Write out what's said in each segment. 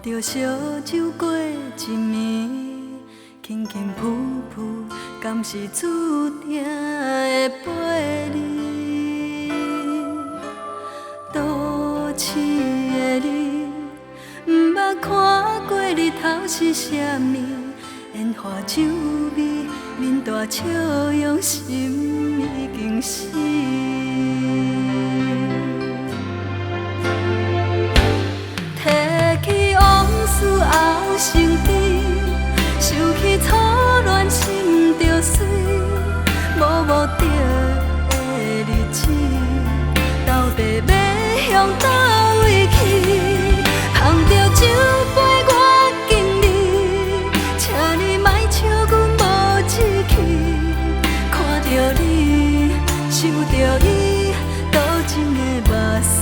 著燒酒過一暝，輕輕浮浮，敢是注定的陪你？都市的你，毋捌看過日頭是啥物，煙花酒味，面帶笑容，心已經死。提起往事後生悲，想起初戀心就碎，無無著的日子，到底欲向佗位去？捧著酒杯我敬你，請你莫笑阮無志氣。看著你，想著伊，多情的目屎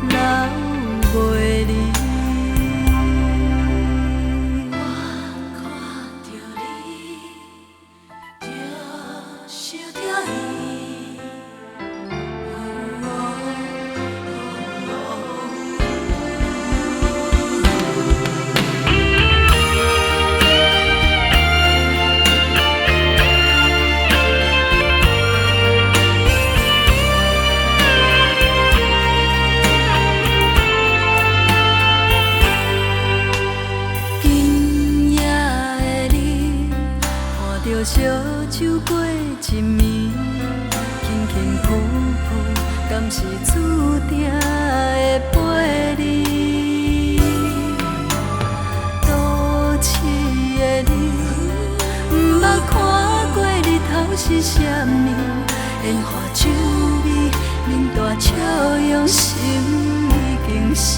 流袂離。我看著你，就想著伊。今夜的你，伴著燒酒過一暝，輕輕浮浮，敢是注定的陪你？都市的你，毋捌看過日頭是啥物，煙花酒味，面帶笑容，心已經死。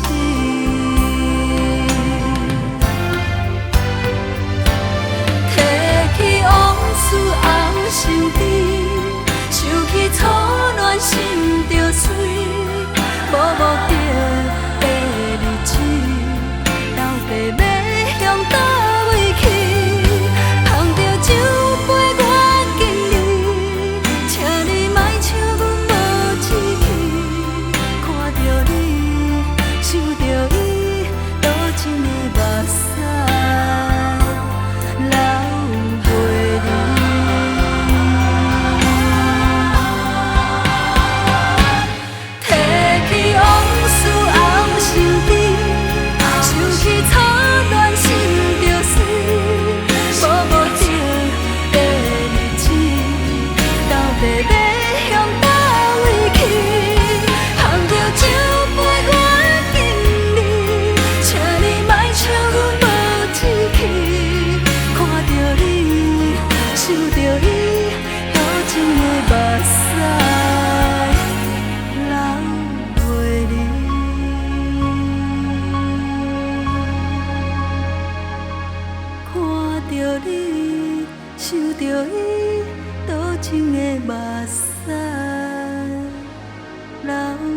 提起往事後生悲，想起初戀心就碎，無無著的日子，到底欲向佗位去？捧著酒杯我敬你，請你莫笑阮無志氣。看著你，想著伊，多情的目屎流袂離。提起往事後生悲，想起初戀心就碎，無無著的日子，到底欲向佗位去？捧著酒杯我敬你，請你莫笑阮無志氣。看著你，想著伊，多情的目屎流袂離。看著你，想著伊，多情的目屎流。